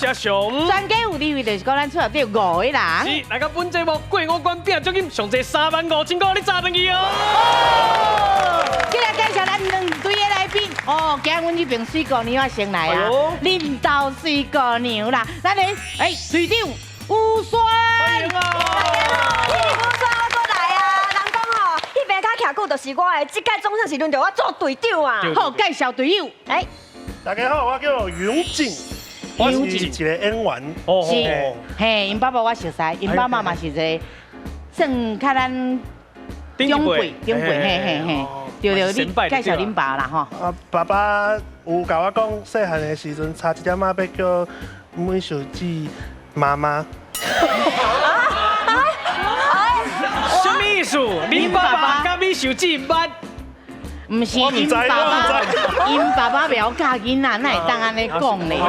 是阿雄。全家有地位就是講咱厝內底有五個人。是，來到本節目過五關拼獎金，上濟35,000塊，你炸轉去哦。今日介紹咱兩隊的來賓，哦，今日阮這邊水姑娘先來啊，恁兜水姑娘啦，咱的隊長吳宣。歡迎啊！吳宣，我閣來啊！人講吼，彼邊跤徛久就是我的，這屆總算是輪著我做隊長啊！好，介紹隊友。哎，大家好，我叫楊靜，我是一個演員。哦，是，嘿，𪜶爸爸我熟似，𪜶爸媽嘛是一個算較咱長輩，長輩，嘿嘿嘿，對對，你介紹恁爸啦吼。啊，爸爸有共我講，細漢的時陣差一點仔欲叫美秀姊媽媽。什麼意思？恁爸爸佮美秀姊捌？毋是𪜶爸爸，𪜶爸爸袂曉教囡仔，哪會當按呢講咧？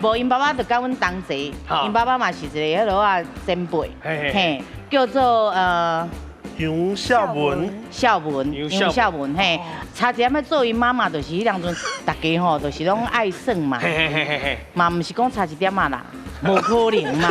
無，𪜶爸爸就佮阮同齊，𪜶爸爸嘛是一個彼落仔前輩，嘿，叫做楊孝文，孝文，楊孝文，嘿，差一點仔做𪜶媽媽，就是彼當陣，大家吼，就是攏愛耍嘛，嘛毋是講差一點仔啦，無可能嘛。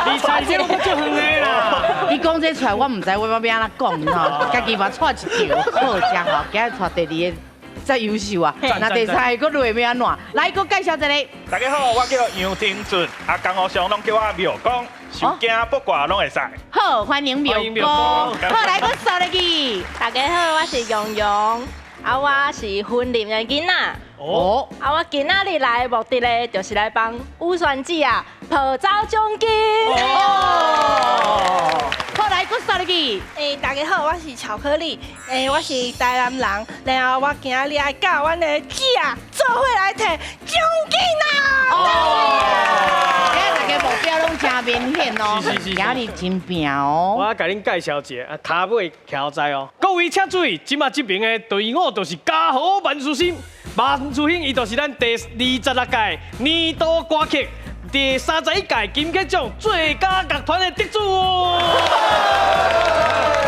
你差一點我足遠的啦。你講這出來，我毋知我欲按怎講吼，家己嘛掣一條，好食吼，今日帶第二個才優秀啊，那第三個閣落欲按怎？來，閣介紹一個。大家好，我叫楊廷俊，啊，江湖上攏叫我廟公，受驚卜卦攏會使。好，歡迎廟公。好，來，閣掃入去。大家好，我是楊洋，啊，我是雲林的囡仔。哦，啊，我今仔日來的目的咧，就是來幫吳宣姊啊抱走獎金。哦，好，來，閣掃入去。欸，大家好，我是巧克力，欸，我是台南人，然後我今仔日愛佮阮的姊啊做伙來提獎金啊！哦，今日大家目標攏真明顯哦，今日真拼哦。我共恁介紹一下，啊，跤尾徛在哦。各位請注意，這馬這邊的隊伍就是家和萬事興，萬事興伊就是咱第26屆年度歌曲第31屆金曲獎最佳樂團的得主哦。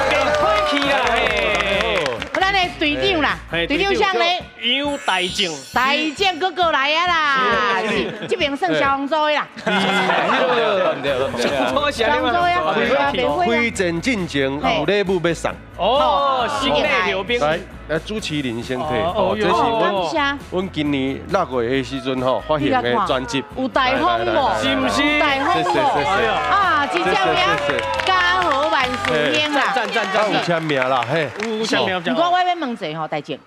變火氣啦嘿！咱的隊長啦，隊長啥咧？楊大正，大正哥哥來啊啦！是，這邊算消防組的啦。消防組啊，開戰進前有禮物欲送。哦，先禮後兵。來，來主持人先提。哦，這是阮今年6月的時陣吼發行的專輯。有大風無？是毋是？大風無？啊，真正名家和萬事興啦。讚讚讚！有簽名啦，嘿。有簽名。毋過我欲問一下吼，大正。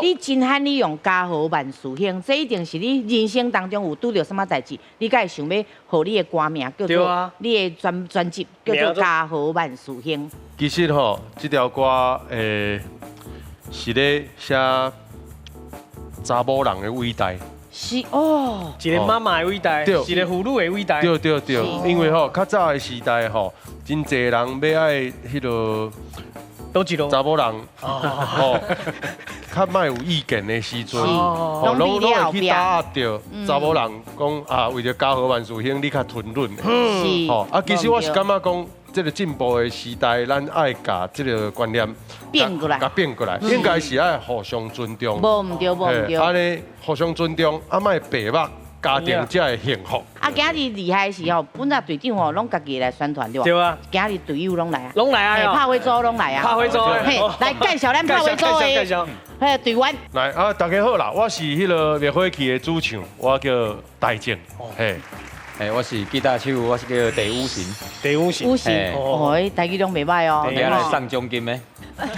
你真罕你用家和萬事興，這一定是你人生當中有拄著啥物代誌，你才會想欲予你的歌名叫做你的專輯叫做家和萬事興。其實吼，這條歌是咧寫查某人的偉大。是哦，一個媽媽的偉大，一個婦女的偉大。對對對，因為吼較早的時代吼，真濟人欲愛彼個。查某人，吼，較莫有意見的時陣，吼，攏會去打壓著查某人，講啊，為著家和萬事興，你較吞忍的，吼，啊，其實我是感覺講，這個進步的時代，咱愛共這個觀念變過來，共變過來，應該是愛互相尊重，無毋對，無毋對，按呢互相尊重，啊，莫白目。家庭才會幸福。啊，今日厲害的是吼，本來隊長吼攏家己來宣傳對無？對啊。今日隊友攏來啊。攏來啊！拍火組攏來啊。拍火組。嘿，來介紹咱拍火組的嘿隊員。來啊，大家好啦，我是彼個滅火器的主唱，我叫大正。嘿，嘿，我是吉他手，我是叫地武神。地武神。武神，哦，台語攏袂䆀哦。今日來送獎金的。送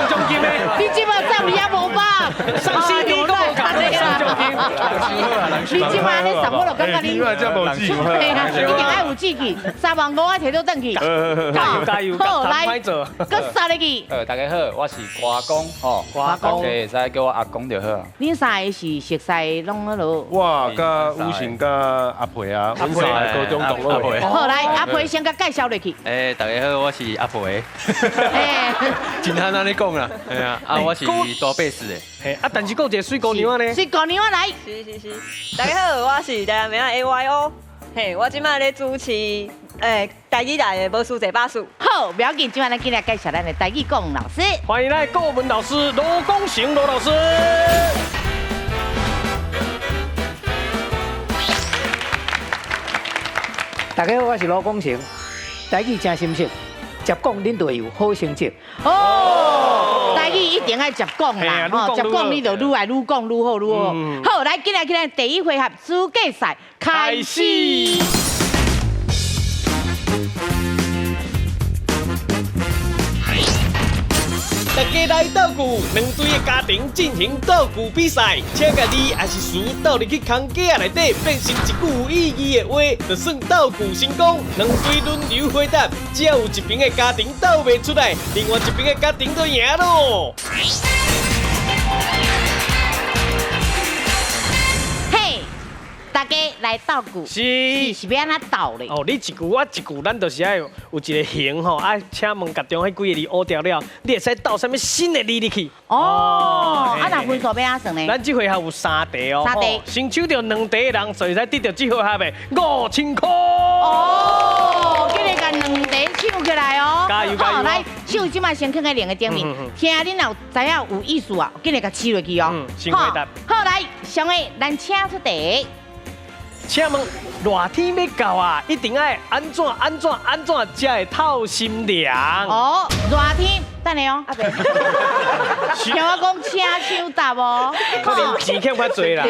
獎金的。你這馬送你也無放，送 CD 都無夠，送獎金。你這馬你送我就感覺你，對啊，一定愛有志氣，3萬5我提倒轉去。加油加油，好來，閣殺入去。大家好，我是歌公吼，歌公，大家會使叫我阿公就好。恁三个是熟似攏彼囉？我佮武神佮阿培啊，阮三个高中同學。好來，阿培先共介紹落去。欸，大家好，我是阿培。真罕按呢講啦，係啊，啊我是彈貝斯的。嘿，啊但是閣有一個水姑娘呢？水姑娘來。是是是，大家好，我是台南妹仔 A Y O。嘿，我這擺咧主持台語台的無輸這把事。好，不要緊，這擺咱緊來介紹咱的台語國文老師。歡迎來國文老師羅功成羅老師。大家好，我是罗光成，台语真心实，捷讲恁就会有好成绩。哦，台语一定爱捷讲啦，吼，捷讲你就愈来愈讲愈好愈好。好，来，进来进来，第一回合资格赛开始。大家来斗具，两队的家庭进行斗具比赛，请共字抑是词斗入去空格仔内底，变成一句有意义的话，就算斗具成功。两队轮流回答，只要有一边的家庭斗袂出来，另外一边的家庭就赢咯。嘿，大家来斗具，是欲按怎斗咧？哦，你一句我一句，咱就是爱有一个形吼。啊，请问共中彼几个字乌掉了，你会使斗啥物新的字入去？哦，啊，若分数欲按怎算呢？咱这回合有三题哦，三题，先抢著两题的人，就会使得到这回合的5000块。哦，今日共两题抢起来哦！加油加油！来，手这摆先放在两个顶面，听恁若有知影有意思啊，紧来共试落去哦。嗯，先回答。好，来，上个咱请出题。请问热天欲到啊，一定爱按怎按怎按怎才会透心凉？哦，热天，等下哦，阿伯，听我讲，请抢答哦。可能钱欠较济啦。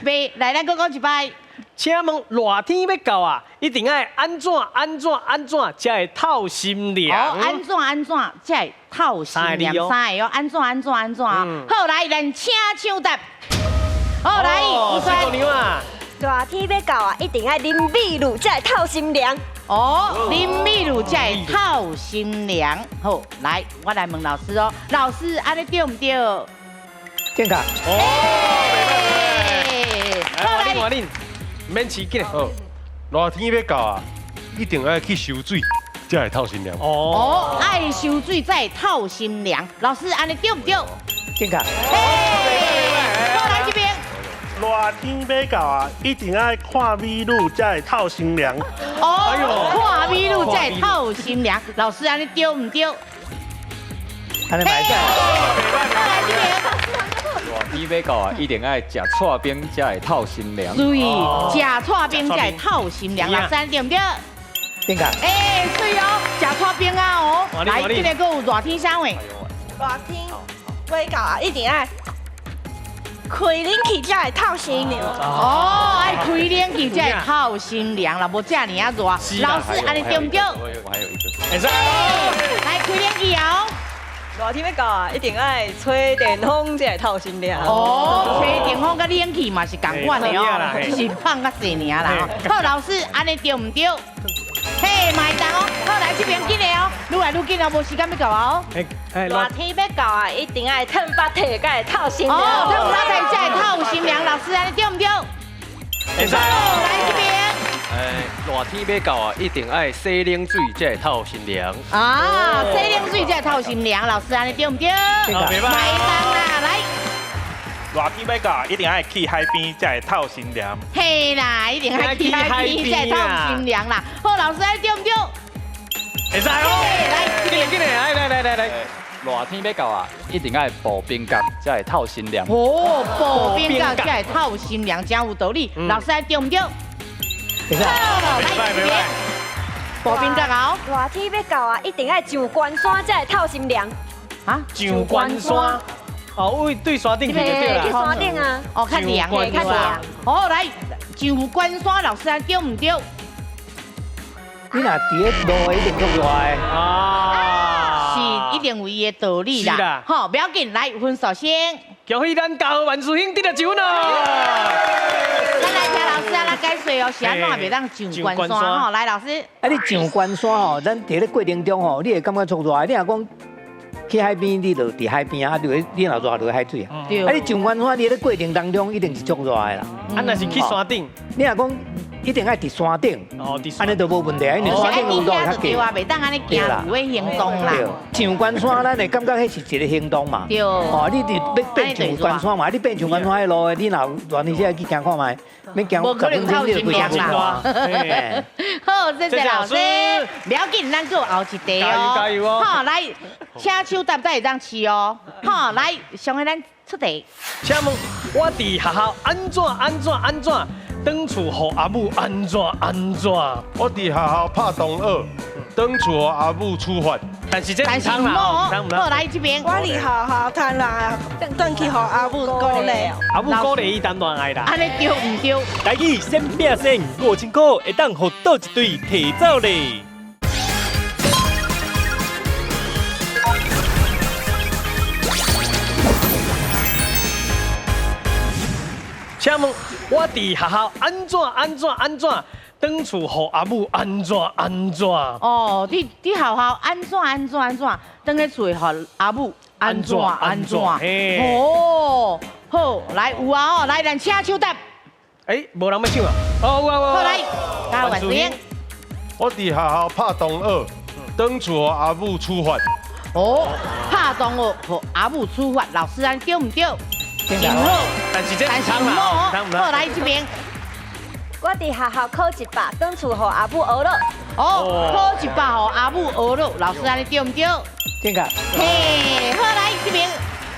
袂，来，咱阁讲一摆。请问热天欲到啊，一定爱按怎按怎按怎才会透心凉？哦，按怎按怎才会透心凉？三个哦，按怎按怎按怎？好，来，咱请抢答。好，来，吴川。热天欲到啊，一定爱啉美禄才会透心凉。哦，啉美禄才会透心凉。好，来，我来问老师哦，老师，按呢对毋对？正确。哦，来，来，来，免试紧。好，热天欲到啊，一定爱去泅水，才会透心凉。哦，爱泅水才会透心凉。老师，按呢对毋对？正确。好，来这边。热天欲到啊，一定爱看美女才会透心凉。哦，看美女才会透心凉。老师，按呢对毋对？按呢袂使。来这边。热天欲到啊，一定爱食剉冰才会透心凉。注意，食剉冰才会透心凉。老师，对毋对？正确。哎，对哦，食剉冰啊哦。来，这个阁有热天啥话？热天欲到啊，一定爱开冷气才会透心凉。哦，爱开冷气才会透心凉啦，无遮尔啊热。老师，按呢对毋对？我还有一个。会使。来开冷气哦。热天欲到啊，一定爱吹电风才会透心凉。哦，吹电风佮冷气嘛是仝款的哦，只是放较济尔啦。好，老师，按呢对毋对？嘿，嘛会当哦。好，来这边紧的哦，愈来愈紧哦，无时间欲到啊哦。热天欲到啊，一定爱褪腹体才会透心凉。哦，褪腹体才会透心凉。老师，按呢对毋对？会使。来这边。哎，热天欲到啊，一定爱洗冷水才会透心凉。啊，洗冷水才会透心凉。老师，按呢对毋对？袂当啦，来。热天欲到，一定爱去海边才会透心凉。嘿啦，一定爱去海边才会透心凉啦。好，老师，按呢对毋对？会使哦。来，紧来紧来，来来来来。热天欲到啊，一定爱步冰角才会透心凉。哦，步冰角才会透心凉，真有道理。老师，按呢对毋对？会使。来，这边。步冰角哦。热天欲到啊，一定爱上悬山才会透心凉。啊？上悬山？哦，对对山顶去就对啦。去山顶啊。哦，较凉的，较凉。哦，来，上悬山，老师按呢对毋对？你若伫咧路一定足热的。啊。是，一定有伊的道理啦。好，不要紧，来分数先。恭喜咱家和万事兴得到奖咯！咱来听老师按怎解说哦，是按怎袂当上悬山吼？来，老师。啊，你上悬山吼，咱伫咧过程中吼，你会感觉足热的。你若讲去海边，你就伫海边啊，你若热就海水啊。对。啊，你上悬山，你咧过程当中一定是足热的啦。啊，若是去山顶，你若讲一定爱伫山顶，哦，伫按呢就无问题，因为山顶温度会较低。对啊，袂当按呢行有的行动啦。对，上悬山，咱会感觉彼是一个行动嘛。对。哦，你伫欲变上悬山嘛，你变上悬山彼路的，你若热天时去行看觅，欲行无可能10分钟你就透心规凉啦。好，谢谢老师。不要紧，咱阁有后一题哦。加油加油哦！好，来，请手答才会当试哦。好，来，上个咱出题。请问我伫学校按怎按怎按怎轉厝予阿母按怎按怎？我伫學校拍同學，轉厝予阿母處罰。但是這但是毋好，好來這邊。我佇學校談戀愛，轉去予阿母鼓勵。阿母鼓勵伊談戀愛啦。按呢對毋對？台語先拼先，5000箍會當予佗一隊提走咧。請問我佇學校按怎按怎按怎，轉厝予阿母按怎按怎？哦，佇學校按怎按怎按怎，轉去厝予阿母按怎按怎？哦，好，來有啊哦，來咱請手答。欸，無人欲搶啊？哦，有啊有啊。好來，加萬水英。我佇學校拍同學，轉厝予阿母處罰。哦，拍同學予阿母處罰，老師按對毋對？真好，但是這毋好，好來這邊。我佇學校考100，轉厝予阿母學了。哦，考100予阿母學了，老師按呢對毋對？正確。嘿，好來這邊。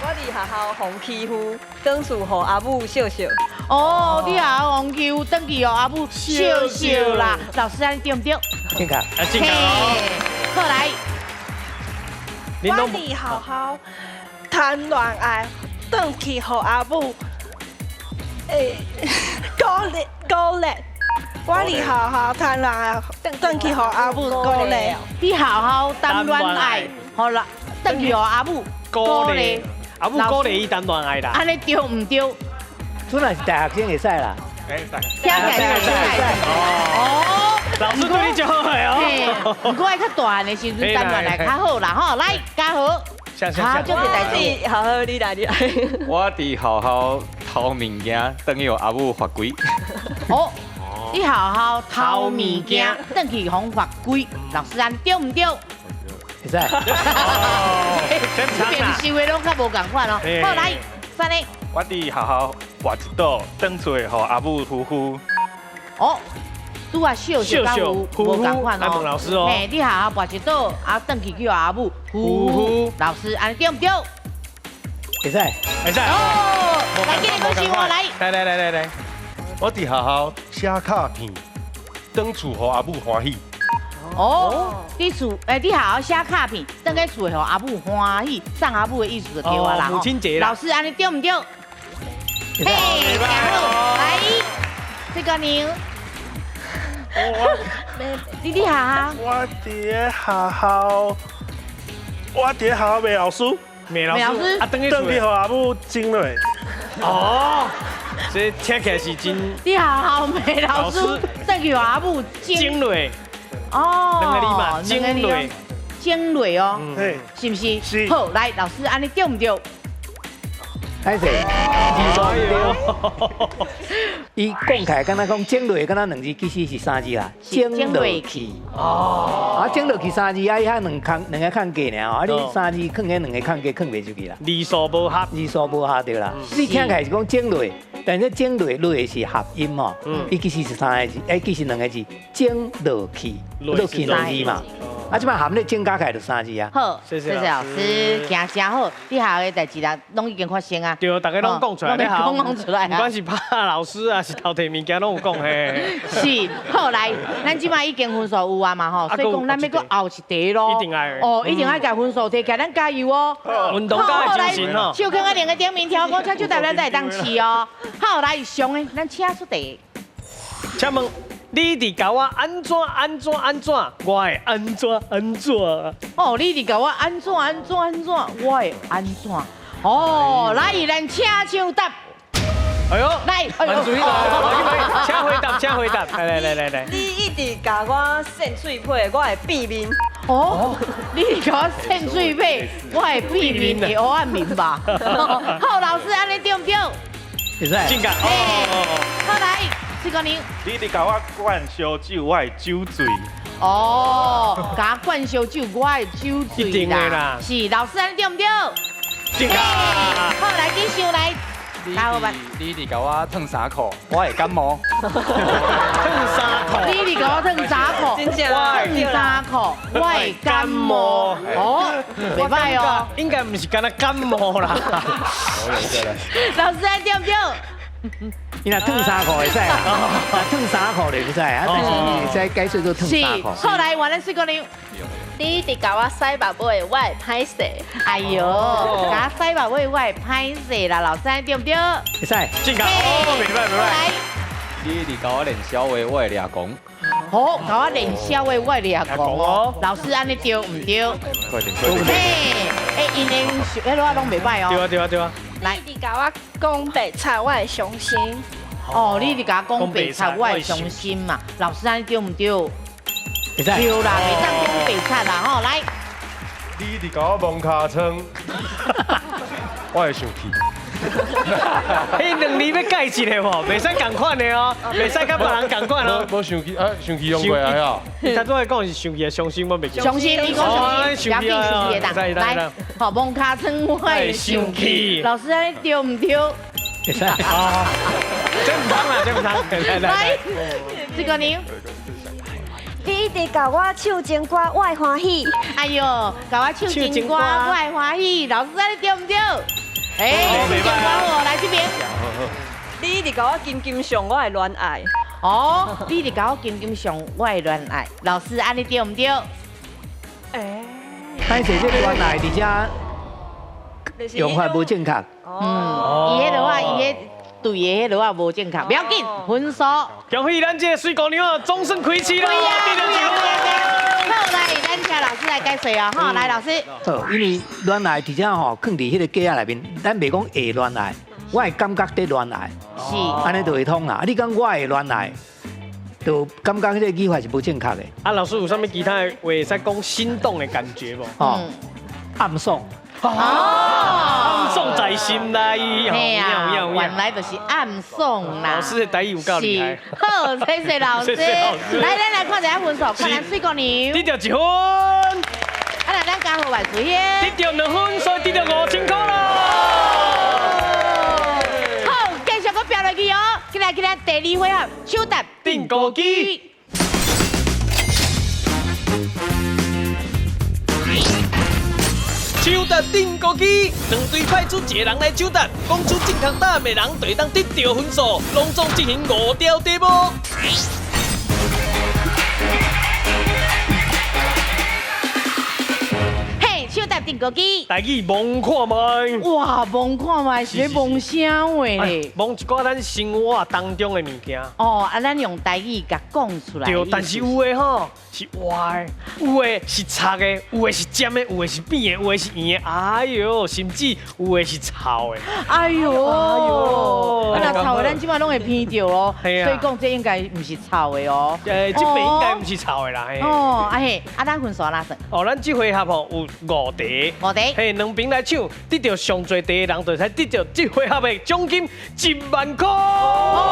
我佇學校予欺負，轉厝予阿母笑笑。哦，佇學校予欺負，轉去予阿母笑笑啦。老師按呢對毋對？正確。正確。好來。我佇學校談戀愛。轉去予阿母，鼓勵鼓勵。我佇學校談戀愛，轉去予阿母鼓勵。佇學校談戀愛，好啦，轉去予阿母鼓勵。阿母鼓勵伊談戀愛啦。按呢對毋對？這若是大學生會使啦。聽起來會使。哦，老師對你真好哦。毋過愛較大漢的時陣談戀愛較好啦，吼，來，嘉豪。好，就這代誌。好好，你來，你來。我佇學校偷物件，轉去予阿母罰規。哦，佇學校偷物件，轉去予罰規。老師按對毋對？會使。這邊收的攏較無仝款哦。好，來，三个。我佇學校跋一倒，轉厝予阿母呼呼。哦，拄仔笑笑敢有無仝款哦？老師哦。嘿，佇學校跋一倒，啊，轉去叫阿母呼呼。老師，按呢對毋對？會使，會使。哦，來，給你恭喜我來。來來來來來，我佇學校寫卡片，轉厝予阿母歡喜。哦，佇厝，佇學校寫卡片，轉去厝予阿母歡喜，送阿母的意思就對啊啦。母親節老師，按呢對毋對？嘿，好，來，這個牛。你佇學校？我佇咧學校，我佇咧學校罵老師，罵老師，啊，轉去轉去予阿母整落。哦，這聽起來是真。佇學校罵老師，轉去予阿母整落。哦，兩個字嘛，整落，整落哦，是毋是？是。好，來，老師，按呢對毋對？歹勢，字數毋對。伊講起來敢若講整落，敢若兩字，其實是三字啦。整落去。哦。啊，整落去三字，啊，伊遐兩空兩個空格爾，啊，你三字囥喺兩個空格，囥袂出去啦。字數無合，字數無合對啦。你聽起來是講整落，但是整落落的是合音吼，伊其實是三個字，欸，其實兩個字，整落去，落去兩字嘛。啊，這擺含咧整加起來就三字啊。好，謝謝老師，行誠好，你學校的代誌啦，攏已經發生啊。對，大家攏講出來，攏講出來。不管是拍老師啊，是偷提物件，攏有講嘿。是，好來，咱這擺已經分數有啊嘛吼，所以講咱欲閣後一題咯。一定愛。哦，一定愛共分數提起來，咱加油哦。運動家的精神吼。手囥在兩个頂面，跳講請手答，咱才會當試哦。好，來上的，咱請出題。請問。你佇共我按怎按怎按怎，我會按怎按怎。哦，你佇共我按怎按怎按怎，我會按怎。哦，來，咱請搶答。哎呦，來，哎呦，注意來，請回答，請回答，來來來來來。你一直共我搧喙皮，我會變面。哦，你一直共我搧喙皮，我會變面，會烏暗面吧？好，老師，按呢對毋對？會使。正確。哦。好，來。這個你，你佇共我灌燒酒，我會酒醉。哦，共我灌燒酒，我會酒醉一定的啦。是，老師，按呢對毋對？正確。好，來，繼續來。你佇共我褪衫褲，我會感冒。褪衫褲。你佇共我褪衫褲，褪衫褲，我會感冒。哦，袂歹哦。應該毋是干焦感冒啦。老師，按呢對毋對？伊若褪衫裤会使，若褪衫裤就袂使，啊，但是会使解说做褪衫裤。后来原来水姑娘，你一直共我洗目尾，我会歹势。哎呦，共我洗目尾，我会歹势啦，老师对毋对？会使。正确。哦，袂歹袂歹。你一直共我练痟话，我会掠狂。好，共我练痟话，我会掠狂哦。老师按呢对毋对？快点快点。嘿，哎，𪜶的彼落拢袂歹哦。对啊对啊对啊。来，你一直共我讲白贼，我会伤心。哦，你一直共我讲白贼，我会伤心嘛。老师按呢对毋对？会使。对啦，袂当讲白贼啦吼，来。你一直共我摸尻川，我会生气。彼两字欲改一下无？袂使仝款的哦，袂使佮别人仝款哦。无生气啊，生气用过啊呀。他拄仔讲是生气，伤心我袂记。伤心，你讲伤心，不要紧，生气会当。来，好，摸尻川我会生气。老师，按呢对毋对？会使。啊，这毋通啦，这毋通。来来，这个呢？你一直共我唱情歌，我会欢喜。哎呦，共我唱情歌，我会欢喜。老师，按呢对毋对？哎，唱情歌哦，来这边。你一直共我金金上，我会恋爱。哦，你一直共我金金上，我会恋爱。老师，按呢对毋对？哎，歹势这恋爱伫遮用法无正确。嗯，伊彼落啊，伊彼对的彼落啊无正确，不要紧，分数。恭喜咱这个水姑娘啊，总算开始啦！对啊，好，来，咱请老师来解说哦，哈，来老师。好，因为恋爱伫遮吼，囥伫彼个格仔内面，咱袂讲会恋爱，我会感觉伫恋爱，是，按呢就会通啦。你讲我会恋爱，就感觉彼个语法是无正确的。啊，老师有啥物其他的话会使讲心动的感觉无？哦，暗爽。哦，暗爽在心内，嘿啊，原来就是暗爽啦。老师的台语有够厉害。好，谢谢老师。来来来，看一下分数，看咱水姑娘。得到1分。啊，那咱家和万事兴。得到2分，所以得到5000块啦。好，继续阁拼落去哦。起来起来，第二回合，抢答钉孤机。抢答钉孤机，两队派出一个人来抢答，讲出正确答案的人就会当得到分数，拢总进行5条题目。嘿，抢答钉孤机，台语摸看觅。哇，摸看觅是咧摸啥话咧？摸一寡咱生活当中的物件。哦，啊，咱用台语共讲出来。对，但是有的吼是活的，有的是插的，有的是尖的，有的是扁的，有的是圆的，哎呦，甚至有的是臭的。哎呦，啊，若臭的，咱这摆拢会闻著哦。所以讲这应该毋是臭的哦。这边应该毋是臭的啦。哦，啊嘿，啊，咱分数哪算？哦，咱这回合吼有5题。5题。嘿，两边来抢，得到上济题的人，就会得到这回合的奖金1万块。哦，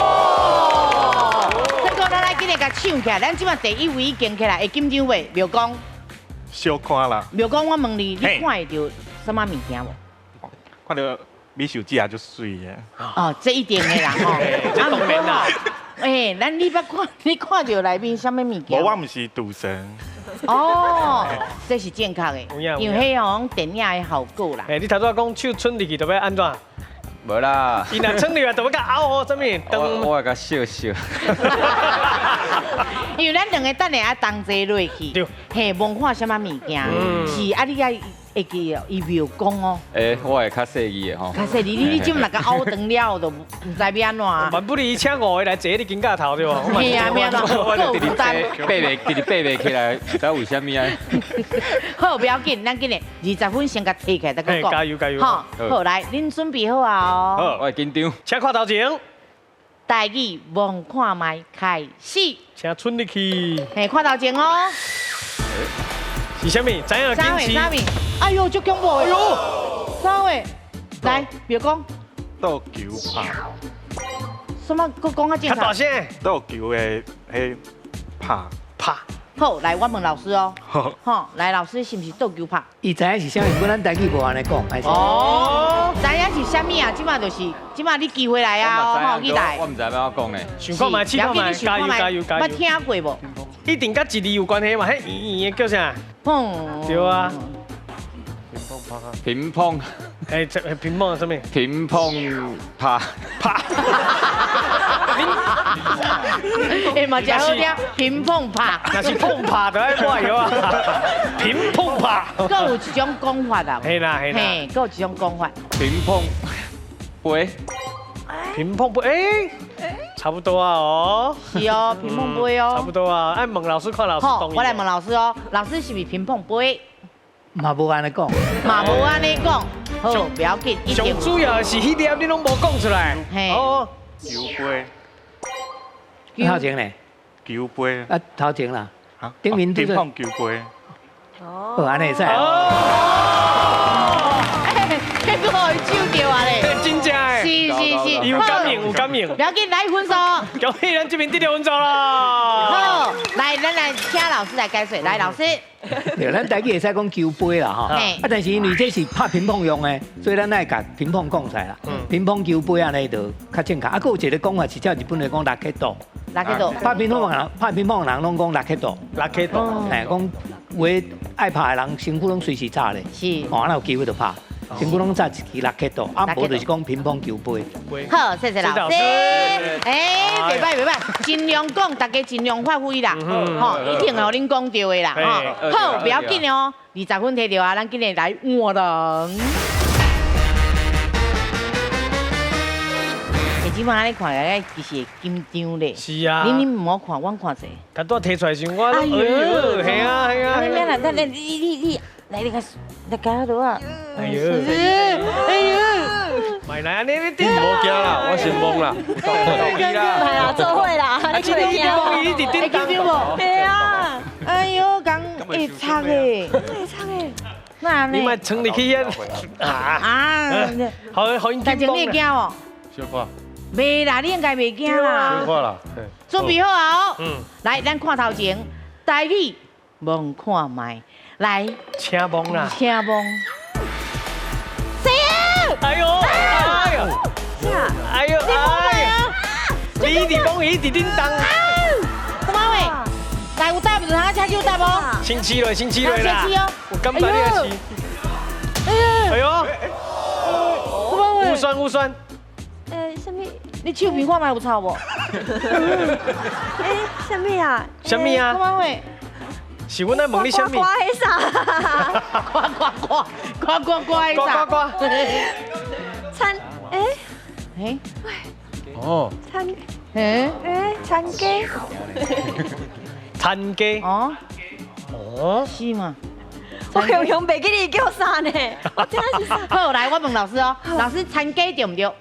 这个咱来紧来共抢起来，咱这摆第一位已经起来，会紧张袂？妙讲。小看啦。妙讲，我问你，你看会著啥物物件无？看著美秀姐就媠的。哦，这一定的啦吼。这当然啦。哎，咱你捌看，你看著内面啥物物件？无，我毋是赌神。哦，这是正确的，因为彼吼电影的效果啦。哎，你头拄仔讲手伸入去，就欲按怎？无啦。伊若伸入来，就欲共拗哦，啥物？我会共笑笑。因为咱两个等下爱同齐落去，对，嘿，摸看啥物物件，是啊，你爱会记哦，伊庙讲哦。欸，我会较细腻的吼。较细腻，你这若共拗长了，就毋知欲按怎。万不离请5个来坐你肩胛头对无？嘿啊，咩啊，我就直直爬袂，直直爬袂起来，毋知为啥物啊。好，不要紧，咱紧来20分先共提起来，再阁讲。加油加油！好，好来，恁准备好啊哦。好，我会紧张。请看头前。台语摸看觅开始。请出入去。嘿，看头前哦。是啥物？知影啥物？啥物？哎呦，足恐怖的！哎呦，啥话？来，别讲。倒球拍。什么？阁讲较正确。较大声。倒球的彼拍。拍。好，来，我问老师哦。好，来，老师是毋是倒球拍？伊知影是啥物，不过咱台语无按呢讲，还是？哦，知影是啥物啊？这马就是，这马你机会来啊！吼，起来。我毋知欲按怎讲呢。想看觅，试看觅，加油加油加油！捌听过无？一定佮一字有关系嘛？彼圆圆的叫啥？嗯。对啊。平碰。哎，这平碰什么？平碰拍拍。哎嘛，真好听，平碰拍。若是碰拍就爱抹药啊。平碰拍。阁有一种讲法啊。嘿啦嘿啦。嘿，阁有一种讲法。平碰杯。平碰杯，哎，差不多啊哦。是哦，平碰杯哦。差不多啊，爱问老师看老师懂。我来问老师哦，老师是不是平碰杯？嘛无按呢讲。嘛无按呢讲。好，不要紧。上主要的是彼粒你拢无讲出来。嘿。哦。球杯。头前呢？球杯。啊，头前啦。顶面平碰球杯。哦，按呢会使。哦。哎，结果伊手著啊咧。真正的。是是是。有感应，有感应。不要紧，来分数。恭喜咱这边得到分数啦。好，来，咱来请老师来解说。来，老师。对，咱台语会使讲球杯啦，吼。啊，但是因为这是拍乒乓用的，所以咱爱共乒乓讲出来啦。乒乓球杯按呢就较正确。啊，阁有一个讲法是照日本来讲ラケット。ラケット。拍乒乓人，拍乒乓人拢讲ラケット。ラケット。嘿，讲有的爱拍的人，身躯拢随时扎咧。是。哦，啊，有机会就拍。身躯拢扎一支ラケット，啊，无就是讲乒乓球杯。好，谢谢老师。哎，袂歹袂歹，尽量讲，大家尽量发挥啦，吼，一定会予恁讲著的啦，吼。好，不要紧哦，20分摕著啊，咱今日来换人。欸，这摆按呢看起来，其实会紧张咧。是啊。你毋好看，阮看者。他拄提出来时，我哎呦，嘿啊嘿啊。你免啦，等等，你，来你较来加落啊。哎呦，哎呦，莫来按呢，你无惊啦，我先懵啦。系啦，做伙啦，你会惊无？你伫顶会紧张无？对啊。哎呦，共会插的，会插的。那你莫冲入去遐。啊啊！好，好，大静你会惊无？小可。袂啦，你应该袂惊啦。小可啦。准备好啊！哦。来，咱看头前，台语望看觅，来。请望啦。请望。谁啊？哎呦！哎呦！哎呦！哎呦！你伫讲伊伫叮当。什么话？来有答毋？通请手答无？先试落，先试落啦。先试哦。我感觉你也是。哎呦！什么话？有酸有酸。啥物？你手边看觅有臭无？欸，啥物啊？啥物啊？什么话？是阮来问你啥物？呱呱啥？呱呱呱呱呱呱啥？呱呱呱。田，欸？欸？哦。田，欸？欸，田鸡。田鸡。哦。哦。是吗？我用用袂记得叫啥呢？我真是啥？好，来，我问老师哦，老师田鸡对毋对？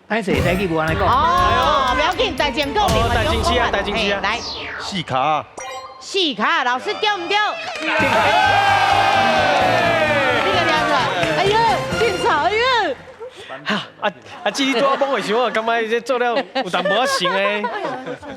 歹势，台语无按呢讲。哦，不要紧，大正讲，大正气啊，大正气啊，来。四跤。四跤，老师对毋对？你个听出来？哎呦，进草，哎呦。啊啊！这你拄仔讲的时候，我感觉这做了有淡薄仔成的。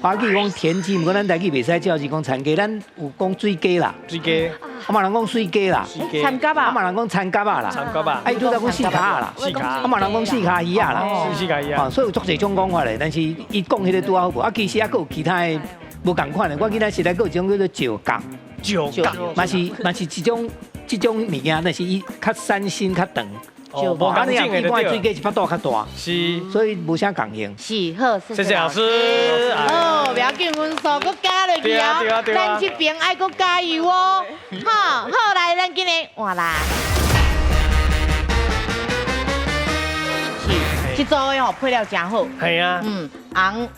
华语讲田鸡，毋过咱台语袂使照字讲田鸡，咱有讲水鸡啦。水鸡。啊嘛人讲水鸡啦。田蛤啊。啊嘛人讲田蛤啦。田蛤啊。啊伊拄则讲四跤啦。四跤。啊嘛人讲四跤鱼仔啦。四跤鱼仔。啊，所以有足济种讲法咧，但是伊讲彼个拄仔好无？啊，其实犹阁有其他的无仝款的。我记得时代阁有一种叫做石角。石角。嘛是嘛是一种这种物件，但是伊较散身较长。无仝款的，一般水鸡是腹肚较大，是，所以无啥仝形。是，好，谢谢老师。好，不要紧，分数阁加落去哦。咱这边爱阁加油哦。好，好来，咱今日换啦。是，这组的吼配料真好。系啊。红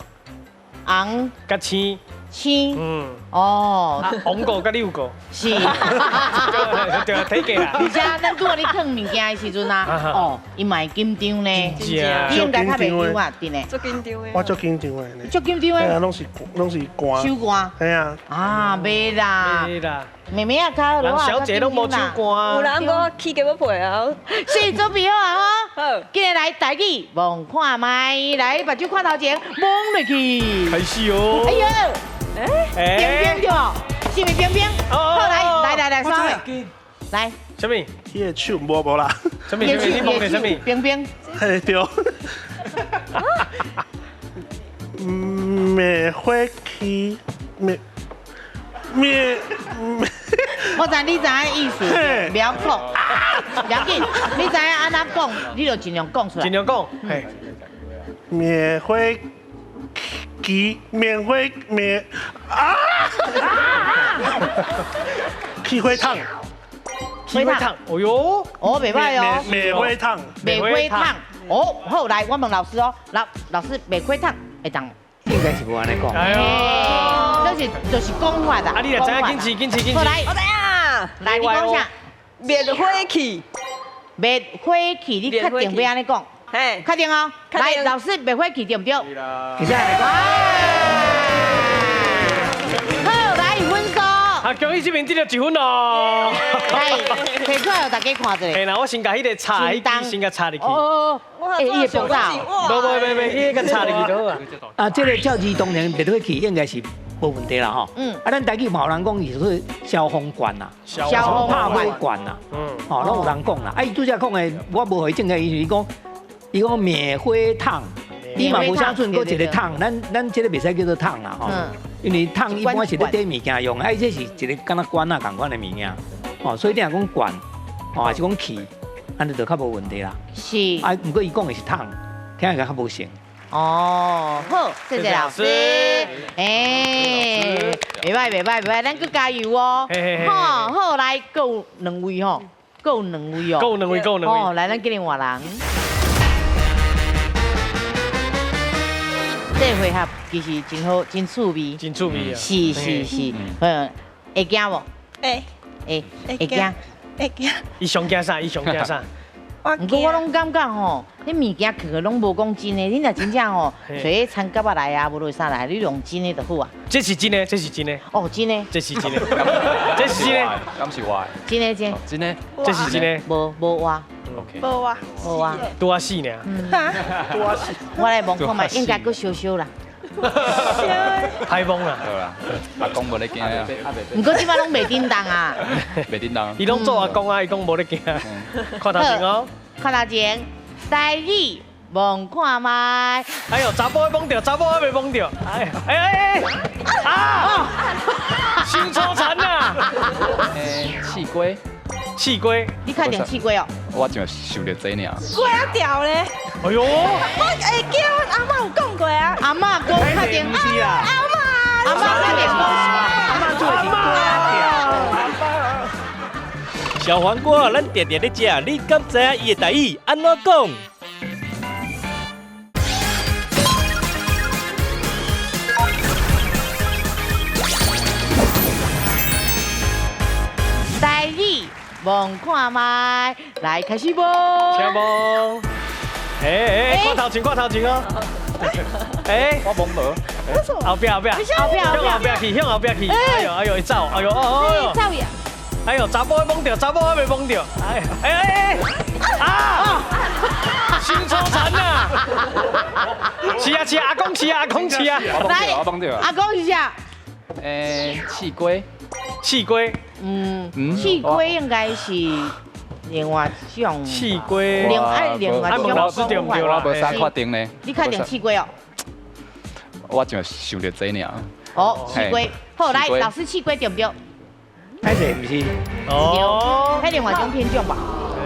红佮青。青。哦。红果佮六个。是。对啊，体格啦。而且咱拄仔咧囥物件的时阵啊，哦，伊嘛会紧张呢。你应该较袂紧啊，真的。足紧张的。我足紧张的。足紧张的。嘿啊，拢是汗。手汗。嘿啊。啊，袂啦。袂啦。妹妹啊，较人小姐拢无手汗。有人讲起鸡要皮啊。是准备好啊吼。好。今日来台语望看觅，来目睭看头前，摸落去。开始哦。哎呦。哎。冰冰对无？是毋是冰冰？好，来来来来，三位，来。啥物？伊的手无无啦。啥物？啥物？你摸的啥物？冰冰。嘿对。灭火器，灭灭。我知你知影意思，不要讲。要紧，你知影按怎讲，你就尽量讲出来。尽量讲，嘿。灭火器，免火灭啊！气火烫，气火烫，哦哟，哦，袂歹哦。灭火烫，灭火烫，哦，好，来，我问老师哦，老师，灭火烫会当？应该是无按呢讲。哎呦，就是讲法啦。啊，你若知影，紧试，紧试，紧试。来，我知影。来，你讲啥？灭火器，灭火器，你确定欲按呢讲？嘿，确定哦。来，老师，灭火器对毋对？其实。好，来分数。啊，恭喜这边得到一分哦。来，提出来，大家看一下。嘿啦，我先共彼个插，彼支先共插入去。哦，欸，伊会爆炸。无无无无，彼个插入去就好啊。啊，这个照字当然灭火器应该是无问题啦吼。啊，咱台语嘛有人讲伊是消防罐啦，消防拍火罐啦。哦，拢有人讲啦。啊，伊拄才讲的，我无予伊正确，伊是讲，伊讲灭火筒，伊嘛无写准阁一个筒，咱这个袂使叫做筒啦吼。因为筒一般是咧底物件用，啊，伊这是一个敢若罐仔仝款的物件，哦，所以你若讲罐，哦，还是讲气，按呢就较无问题啦。是。啊，毋过伊讲的是筒，听起来较无成。哦，好，谢谢老师。欸，袂歹袂歹袂歹，咱阁加油哦。好，好，来，阁有两位吼，阁有两位哦。阁有两位，阁有两位。哦，来，咱今日换人。这个回合其实真好，真趣味，真趣味啊！是是是，嗯，会惊无？会，会会惊，会惊。伊上惊啥？伊上惊啥？毋过我拢感觉吼，你物件去去拢无讲真的，你若真正吼，揣餐夹仔来啊，无论啥来，你用真的就好啊。这是真的，这是真的。哦，真的。这是真的，这是真的。敢是我的？真的真。真的。这是真的。无无活。无啊。无啊。拄仔死尔。拄仔死。我来摸看觅，应该阁烧烧啦。歹摸啦。对啦，阿公无咧惊啊。毋过这摆拢袂叮当啊。袂叮当。伊拢做阿公啊，伊讲无咧惊。看头前哦。看头前，台语摸看觅。哎呦，查某摸著，查某还袂摸著。哎哎哎啊！伤粗残啊！气龟。气龟。你确定气龟哦？我就想著这尔。龟仔条咧。哎呦！我会记阮阿嬷有讲过啊。阿嬷讲确定。毋是啦。阿嬷。阿嬷确定讲。阿嬷做的是龟仔条。小黄瓜，咱定定咧食，你敢知影伊的台语按怎讲？台语摸看觅，来开始摸。请摸。哎哎，看头前，看头前哦。哎，我摸无。后壁后壁，后壁向后壁去，向后壁去。哎呦哎呦，伊走，哎呦哎呦。走呀！哎呦，查某摸著，查某还袂摸著。哎哎哎啊！伤粗残啊！是啊是啊，阿公是啊阿公是啊。来，我摸著。阿公是啥？欸，气龟。气龟。嗯，气龟应该是另外一种。气龟。另外一种。老师对毋对啦？我无啥确定呢。你确定气龟哦？我就想著这尔。哦，气龟。好，来，老师气龟对毋对？歹势毋是？哦，彼另外一种品种吧。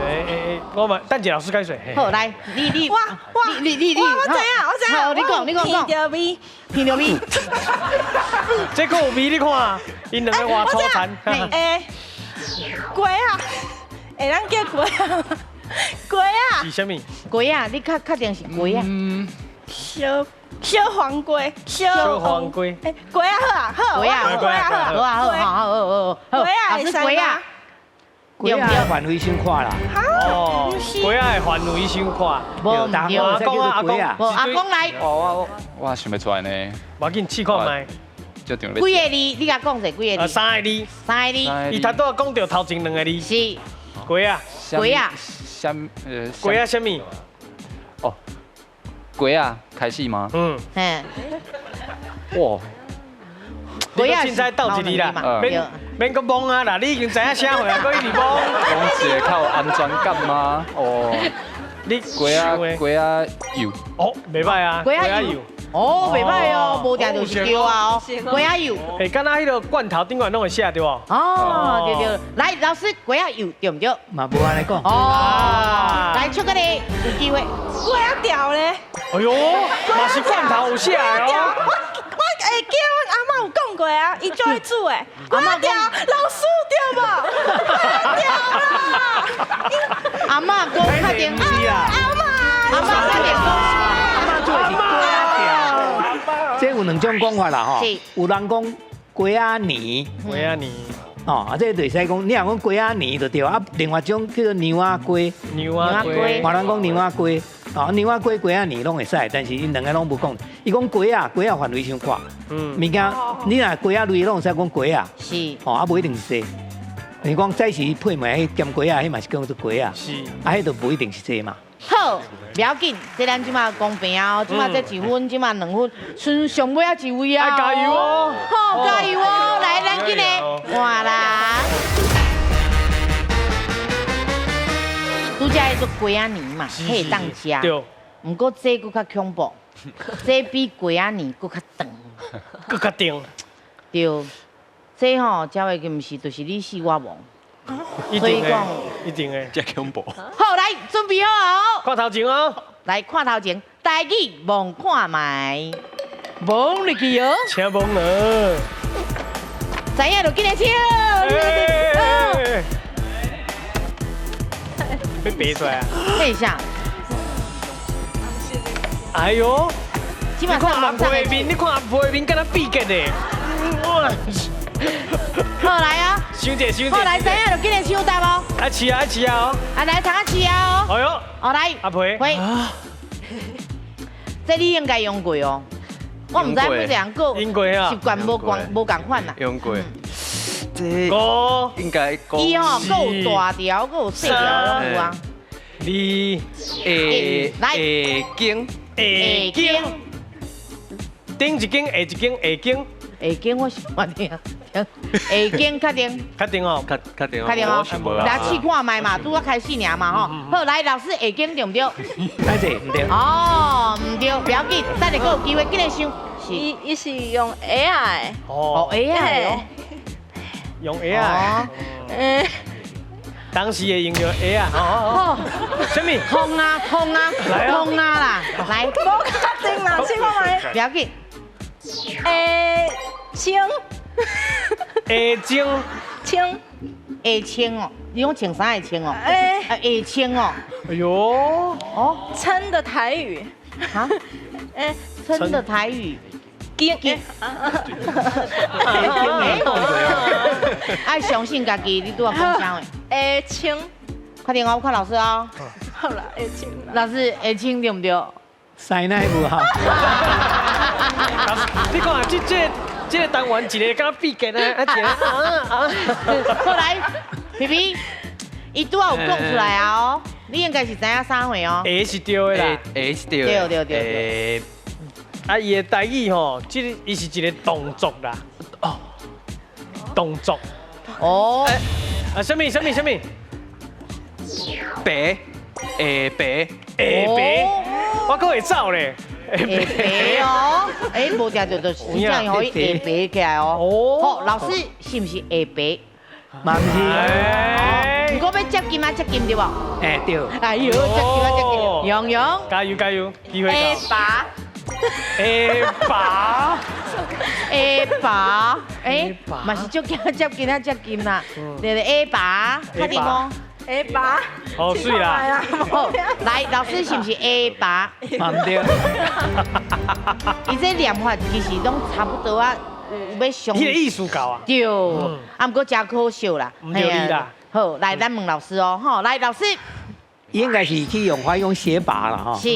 哎哎哎，我们等下老师解说。好，来，你你我你你你，我知影，我知影。好，你讲，你讲讲。闻著味，闻著味。这阁有味，你看，𪜶两个偌粗残。哎，鸡仔，会当叫鸡仔，鸡仔。是啥物？鸡仔，你确确定是鸡仔？嗯。小黄鸡，小黄鸡。哎，鸡仔好啊，好，鸡仔，鸡仔好啊，好啊，好好好好。鸡仔老师鸡仔。鸡仔范围伤宽啦。哦，鸡仔的范围伤宽。无毋对，阿公啊，阿公，阿公来。哦，我想袂出来呢。无要紧，试看觅。几个字？你共讲者几个字？三个字。三个字。伊头拄仔讲著头前两个字。是。鸡仔。鸡仔。啥？鸡仔啥物？哦，鸡仔开始吗？嗯。嘿。哇。你凊彩斗一字啦，免免阁摸啊啦，你已经知影啥货啊，阁一直摸。讲一个较有安全感吗？哦，你鸡仔鸡仔油。哦，袂歹啊，鸡仔油。哦，袂歹哦，無定就是對啊哦。粿仔幼。欸，敢若彼个罐頭頂懸攏會寫對無？哦，對對。來，老師，粿仔幼對毋對？嘛無按呢講。哦，來，巧克力有機會。粿仔條咧。哎呦，嘛是罐頭有寫的哦。我會記阮阿嬤有講過啊，伊就愛煮的。粿仔條，老師對無？粿仔條啦。阿嬤講確定。阿嬤，阿嬤確定講。阿嬤煮的是粿仔條。這有兩種講法啦吼。有人講粿仔泥。粿仔泥。哦，啊，這就會使講，你若講粿仔泥就對啊。另外一種叫做娘仔粿。娘仔粿。嘛人講娘仔粿。哦，娘仔粿、粿仔泥攏會使，但是𪜶兩个攏無講。伊講粿仔，粿仔範圍傷闊。物件你若粿仔類攏會使講粿仔。是。哦，啊，無一定是這。你講早時配糜彼鹹粿仔，彼嘛是叫做粿仔。是。啊，彼就無一定是這嘛。好，不要緊，這咱這馬公平啊，這馬這一分，這馬兩分，剩上尾仔一位啊。加油哦！好，加油哦！來，咱緊來換啦。拄才彼做粿仔泥嘛，彼會當食。對。毋過這閣較恐怖，這比粿仔泥閣較長。閣較長。對，這吼食下去毋是，就是你死我亡。一定的，一定的，這恐怖。好，來準備好哦。看頭前哦。來看頭前，台語望看覓，望入去哦。請望了。知影就緊來唱。欲爬出來啊！等一下。哎呦！你看阿婆的面，你看阿婆的面，敢若變結的。好來啊！傷濟傷濟。好來，知影就緊來搶答哦。愛試啊愛試啊哦！啊來，通啊試啊哦。哎呦！哦來。阿婆。喂。這你應該用過哦。我毋知每一個人閣用過啊。習慣無共無仝款啦。用過。這應該。伊吼閣有大條，閣有細條，攏有啊。二。來。下間。下間。頂一間，下一間，下間。下間我是無聽。下間確定。確定哦，確定確定哦。來試看覓嘛，拄仔開始爾嘛吼。好，來老師下間對毋對？歹勢，毋對。哦，毋對，不要緊，等下閣有機會，緊來想。是。伊是用鞋仔的。哦，鞋仔的。用鞋仔。當時會用著鞋仔。哦。啥物？痛啊痛啊痛啊啦！來。無確定啦，試看覓。不要緊。下青。下青。青。下青哦，你講穿啥會穿哦？下青哦。哎呦。哦。撐的台語。哈？撐的台語。經。愛相信家己，你拄仔講啥話？下青。快點哦，我看老師哦。好啦，下青。老師，下青對毋對？師奶無效。你看，這個單元一個敢變結呢，啊一個啊。好來，皮皮，伊拄仔有講出來啊哦，你應該是知影啥貨哦。下是對的啦，下是對的。對對對。啊，伊的台語吼，這個伊是一個動作啦。哦。動作。哦。啊，啥物啥物啥物？白，下白，下白，我閣會走咧。下白哦，哎，無定著就是真正予伊下白起來哦。哦。好，老師是毋是下白？嘛毋是。毋過欲接近啊，接近對無？哎對。哎呦，接近啊，接近。洋洋。加油加油，機會到。下拔。下拔。下拔，哎，嘛是足驚接近啊，接近啦。對對，下拔，確定無？下拔。好水啦。好，來，老師是毋是下拔？嘛毋對。伊這念法其實攏差不多啊，有欲相。彼个意思到啊。對，啊，毋過誠可惜啦。毋對你啦。好，來，咱問老師哦，吼，來，老師。應該是去用法講寫拔啦，吼。是。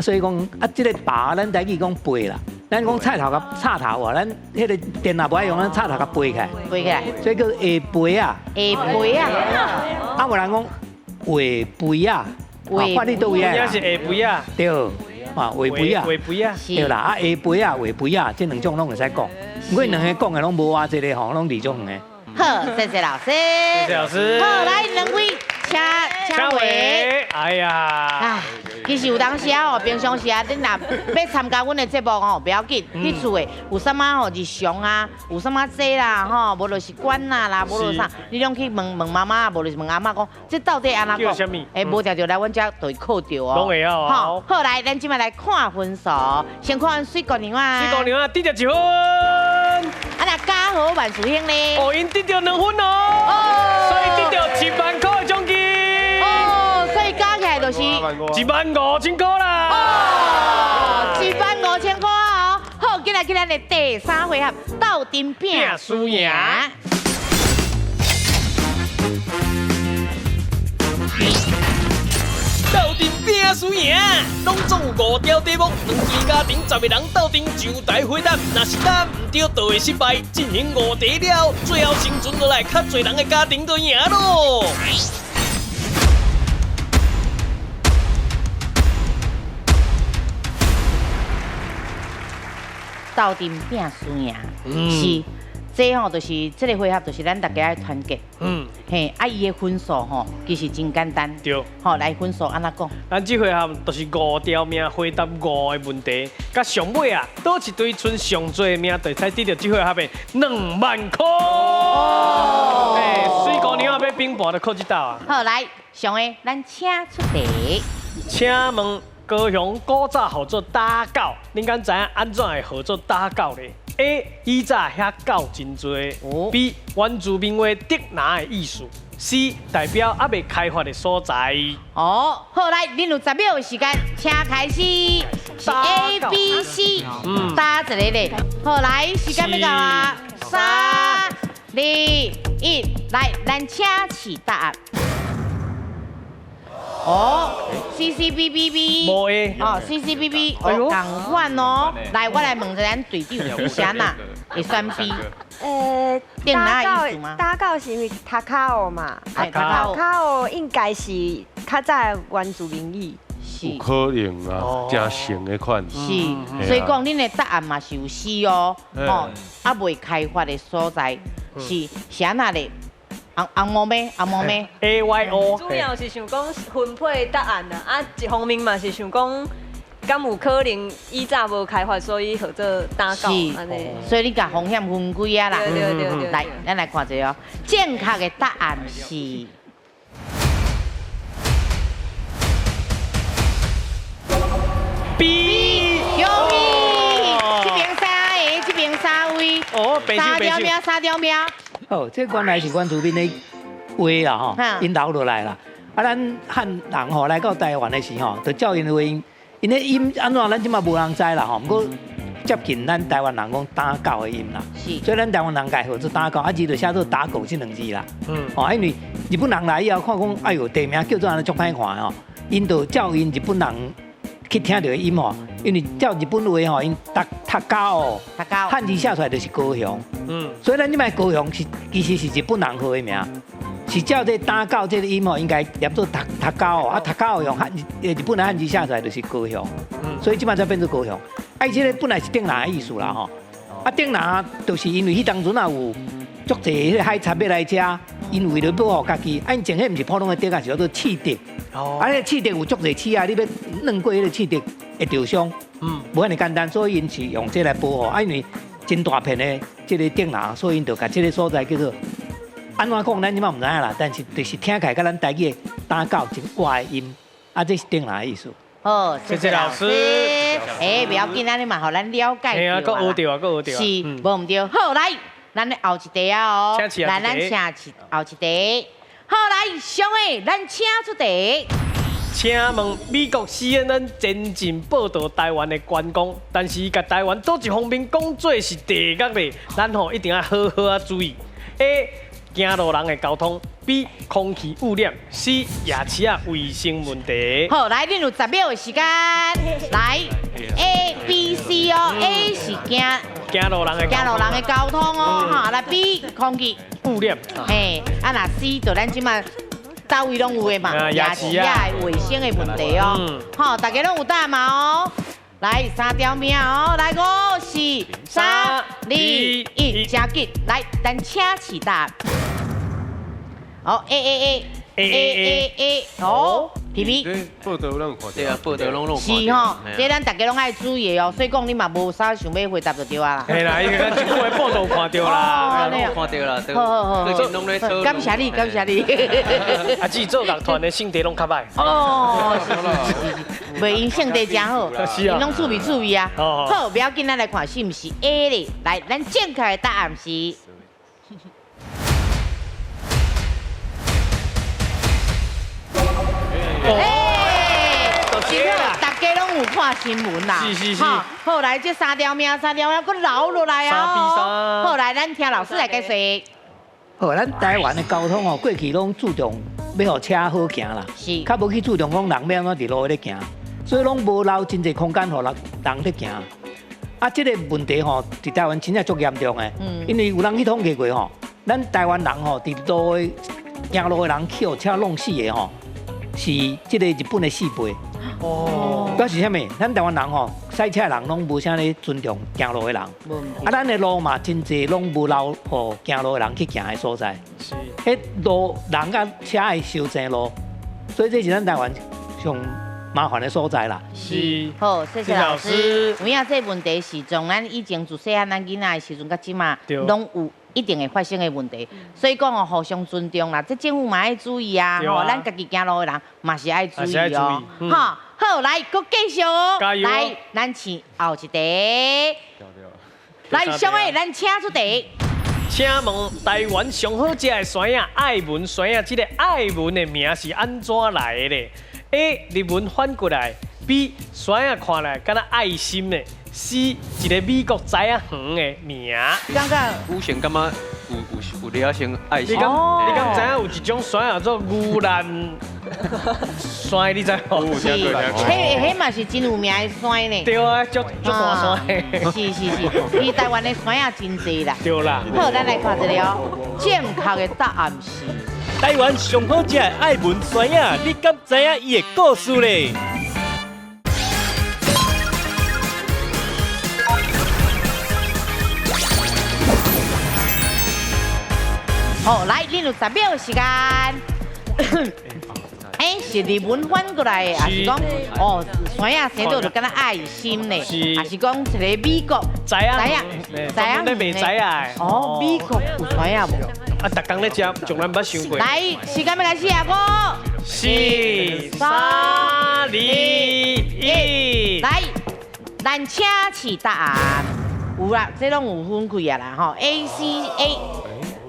所以講啊，這個拔，咱台語講背啦，咱講菜頭佮插頭啊，咱彼个電腦無愛用，咱插頭共背起來。背起來。所以叫下背啊。下背啊。啊，有人講下背啊，看你佗位啊。是下背啊。對，啊，下背啊。下背啊。對啦，啊，下背啊，下背啊，這兩種攏會使講。毋過兩个講的攏無偌濟个吼，攏離足遠的。好，謝謝老師。謝謝老師。好，來兩位，請請回。哎呀。其實有當時啊，平常時啊，恁若欲參加阮的節目吼，不要緊，去厝的有啥物吼日常啊，有啥物這啦吼，無就是管啊啦，無就啥，你攏去問問媽媽，無就是問阿嬤講，這到底按怎講？欸，無定著來阮遮就會考著哦。攏會曉哦。好，來，咱這擺來看分數，先看水姑娘啊。水姑娘啊，得著1分。啊，若嘉禾萬事興咧？哦，𪜶得著2分哦，所以得著1萬塊的獎金。哦，所以加起來就是15000塊啦。哦，15000塊哦。好，今日去咱的第三回合，鬥陣拼輸贏。鬥陣拼輸贏，攏總有5條題目，兩邊家庭10個人鬥陣上台回答，若是答毋對，就會失敗。進行5題了，最後生存落來較濟人的家庭就贏咯。鬥陣拼輸贏，是。這吼就是這個回合，就是咱大家愛團結。嗯，嘿，啊，伊的分數吼，其實真簡單。對。吼，來分數按怎講？咱這回合就是5條命回答5個問題，佮上尾啊，佗一隊賰上濟命，就會使得著這回合的2萬塊。哦。欸，水姑娘啊，欲平盤就靠這道啊。好，來，上个，咱請出題。請問高雄古早號做打狗，恁敢知影按怎會號做打狗咧？A 以早遐狗真濟，B 原住民話竹林的意思，C 代表猶未開發的所在。哦，好，來，恁有10秒的時間，請開始。是 A、B、C，答一個咧。好，來，時間欲到啊，3、2、1，來，咱請試答案。哦，C C B B B，無 A，哦，C C B B，仝款哦。來，我來問一下咱隊長，是按怎會選 B？打狗是因為塔卡奧嘛？塔卡奧應該是較早的原住民語。有可能啊，真像的款。是，所以講恁的答案嘛是有 C 哦，哦，猶未開發的所在是是按怎咧？紅毛咩？紅毛咩？A Y O。主要是想講分配答案啦，啊，一方面嘛是想講，敢有可能以早無開發，所以號做打狗按呢。所以你共風險分開啊啦。對對對對。來，咱來看一下哦，正確的答案是 B。恭喜！這邊3個，這邊3位。哦，三條命，三條命。哦，這原來是原住民的話啦吼，𪜶留落來啦。啊，咱漢人吼來到台灣的時吼，就照𪜶的話，𪜶的音按怎，咱這馬無人知啦吼。毋過接近咱台灣人講打狗的音啦，所以咱台灣人共號做打狗，啊字就寫做打狗這兩字啦。哦，因為日本人來以後看講，哎喲，地名叫做按呢足歹看吼，𪜶就照𪜶日本人去聽著的音吼，因為照日本話吼，𪜶讀讀狗哦，漢字寫出來就是高雄。所以咱這擺高雄是其實是日本人號的名，是照這打狗這個音吼，應該念做讀讀狗哦，啊讀狗用漢日本的漢字寫出來就是高雄。所以這擺才變做高雄。啊，伊這個本來是竹林的意思啦吼，啊竹林就是因為彼當陣啊有足濟彼個海賊欲來遮，𪜶為了保護家己，啊𪜶種彼毋是普通的竹仔，是叫做刺竹。啊，彼個刺竹有足濟刺啊，你欲鑽過彼個刺竹會著傷，無遐爾簡單，所以𪜶是用這來保護。啊，因為真大片的這個竹林，所以𪜶就共這個所在叫做按怎講，咱這擺毋知影啦。但是就是聽起來佮咱台語的打狗真怪的音，啊，這是竹林的意思。好，謝謝老師。欸，不要緊，按呢嘛，予咱了解。嘿啊，閣學著啊，閣學著。是，無毋對。好，來，咱來後一題啊哦。來，咱請後一題。好，來，上個，咱請出題。請問美國 CNN 前進報導台灣的觀光，但是共台灣佗一方面講做是地獄咧，咱吼一定要好好仔注意。A. 行路人的交通；B. 空氣污染；C. 夜市仔衛生問題。好，來，恁有10秒的時間。來，A、B、C 哦，A 是行路人的行路人的交通哦，哈，來 B 空氣污染。嘿，啊若 C 就咱這馬。佗位攏有的嘛，夜市仔的衛生的問題哦。好，大家攏有答嘛哦。來，三條命哦，來5、4、3、2、1，真緊，來，咱請試答。好，A A A A A A，哦，皮皮。報道攏有看。對啊，報道攏攏是吼，這咱大家攏愛注意哦，所以講你嘛無啥想欲回答就對啊啦。嘿啦，因為咱這久的報道看著啦，攏看著啦。好好好，感謝你，感謝你。啊，姊做樂團的性格攏較歹。哦，是是是是，袂𪜶性格誠好，𪜶攏趣味趣味啊。好，不要緊，咱來看是毋是 A 咧？來，咱正確的答案是。大家攏有看新聞啦，是是是。後來這三條命，三條命閣留落來啊！後來咱聽老師來解說。好，咱台灣的交通哦，過去攏注重欲予車好行啦，是，較無去注重講人欲按怎佇路咧行，所以攏無留真濟空間予人人咧行。啊，這個問題吼，佇台灣真正足嚴重的，因為有人去統計過吼，咱台灣人吼佇路的行路的人去予車弄死的吼，是這個日本的4倍。哦，表示啥物？咱台灣人吼，駛車的人攏無啥咧尊重行路的人。啊，咱的路嘛真濟攏無留予行路的人去行的所在。是。彼路人佮車會相爭路，所以這是咱台灣上麻煩的所在啦。是。好，謝謝老師。有影這問題是從咱以前自細漢咱囡仔的時陣到這馬，攏有一定會發生的問題，所以講哦，互相尊重啦，這政府嘛愛注意啊，吼，咱家己行路的人嘛是愛注意哦，哈，好，來，閣繼續哦，來，咱請後一題，來，小妹，咱請出題。請問台灣上好食的酸仔愛文酸仔，這個愛文的名是按怎來的咧？A. 日文反過來，B. 酸仔看來敢若愛心的。C 一個美國知仔園的名。感覺有成感覺有了成愛心。你敢知影有一種酸叫做牛腩酸，你知無？是，彼嘛是真有名的酸呢。對啊，足足大酸。是是是，伊台灣的酸仔真濟啦。對啦。好，咱來看一下哦，正確的答案是。台灣上好食的愛文酸仔，你敢知影伊的故事咧？好，來，恁有10秒時間。哎，是日文翻過來的，還是講哦，酸仔生到就敢若愛心呢？還是講一個美國知影？知影？咧賣知仔。哦，美國有酸仔無？啊，逐工咧食，從來毋捌想過。來，時間欲開始啊，五、四、三、二、一。來，咱請示答案。有啦，這攏有分開啊啦，吼，A、C、A。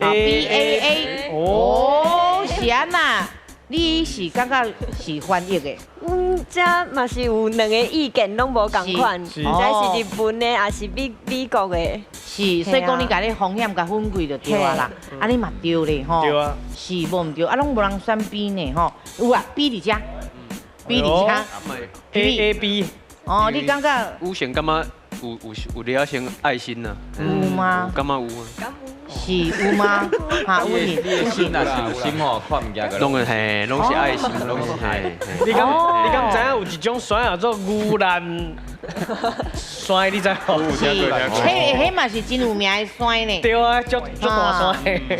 B A A，哦，是按那？你是感覺是翻譯的？阮遮嘛是有兩個意見，攏無仝款，毋知是日本的，還是美國的。是，所以講你共你風險共分開就對啊啦。啊，你嘛對咧吼。對啊。是無毋對，啊，攏無人選 B 呢吼。有啊，B 佇遮，B 佇遮。A A B。哦，你感覺？有成感覺有了成愛心啊？有嗎？感覺有啊。是有嗎？哈，有你的心若是有心吼，看毋見個。攏嘿，攏是愛心，攏是嘿。你敢知影有一種酸叫做牛腩酸，你知無？是，彼嘛是真有名的酸呢。對啊，足足大酸。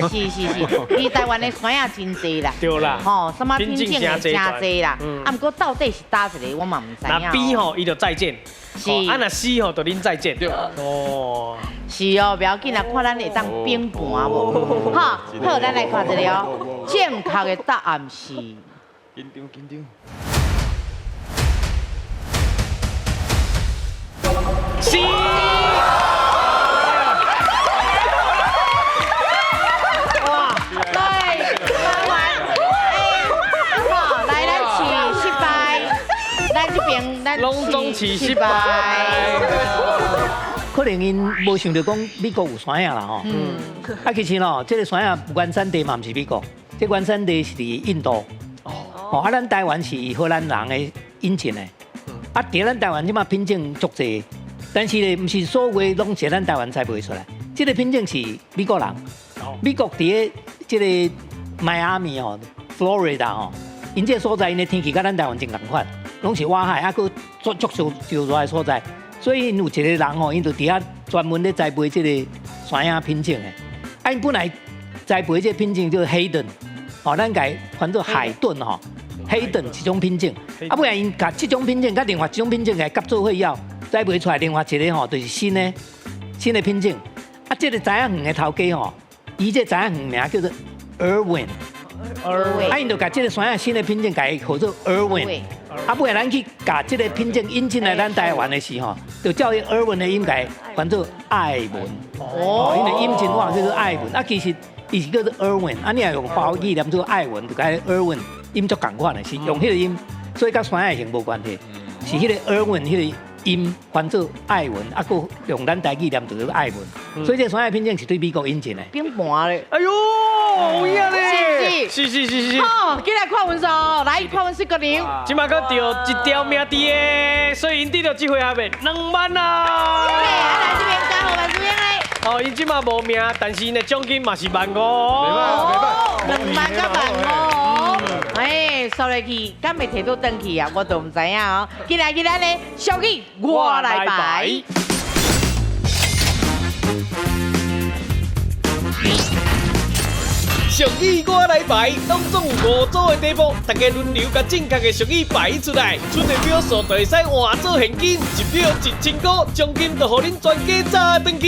是是是，伊台灣的酸仔真濟啦。對啦。吼，什麼品種的真濟啦。啊，毋過到底是佗一個，我嘛毋知影。那 B 吼，伊就再見。是。啊，若 C 吼，就恁再見。哦。是哦，不要緊啦，看咱會當反盤無？哈，好，咱來看一下哦，正確的答案是。緊張緊張。C。哇，對，台灣，好，來，咱試失敗，咱這邊咱攏總試失敗。可能𪜶無想著講美國有山仔啦吼，啊其實吼，這個山仔原產地嘛毋是美國，這原產地是佇印度。哦，啊咱台灣是荷蘭人的引進的，啊佇咱台灣這馬品種足濟，但是咧毋是所有的攏是咱台灣栽培出來，這個品種是美國人，美國佇個這個邁阿密吼，Florida 吼，𪜶這個所在𪜶的天氣佮咱台灣真仝款，攏是倚海，啊閣足足燒燒熱的所在。所以𪜶有一個人吼，𪜶就佇遐專門咧栽培這個山仔品種的。啊，𪜶本來栽培這個品種叫黑頓，吼，咱共翻做海頓吼。黑等一種品種。啊，尾仔𪜶共這種品種佮另外一種品種來夾做伙以後，栽培出來另外一個吼，就是新的品種。啊，這個知影園的頭家吼，伊這知影園名叫做 Irwin。啊，𪜶就共這個山仔新的品種，共伊號做 Irwin。啊，尾仔咱去共這個品種引進來咱台灣的時候，就照伊 Irwin 的音共伊翻做愛文。哦，因為音真話叫做愛文。啊，其實伊是叫做 Irwin。啊，你若用華語念做愛文，就共 Irwin 音足仝款的，是用彼個音，所以佮山仔型無關係，是彼個 Irwin 彼個音翻做愛文，啊，閣用咱台語念就叫愛文。所以這個山仔品種是對美國引進的。變盤咧。哎呦，有影咧！是是是是是。好，進來看分數，來看分數姑娘。這馬閣著一條命佇的，所以𪜶得著這回合的2萬啊！來這邊加號萬這邊咧。哦，𪜶這馬無命，但是𪜶的獎金嘛是15,000。 2萬佮15,000。哎，說落去，敢會提倒轉去啊？我都毋知影哦。進來進來咧，俗語我來排。俗語我來排，當中有5組的題目，大家輪流共正確的俗語排出來，出的秒數就會使換做現金，1秒1000塊，獎金就予恁全家炸轉去。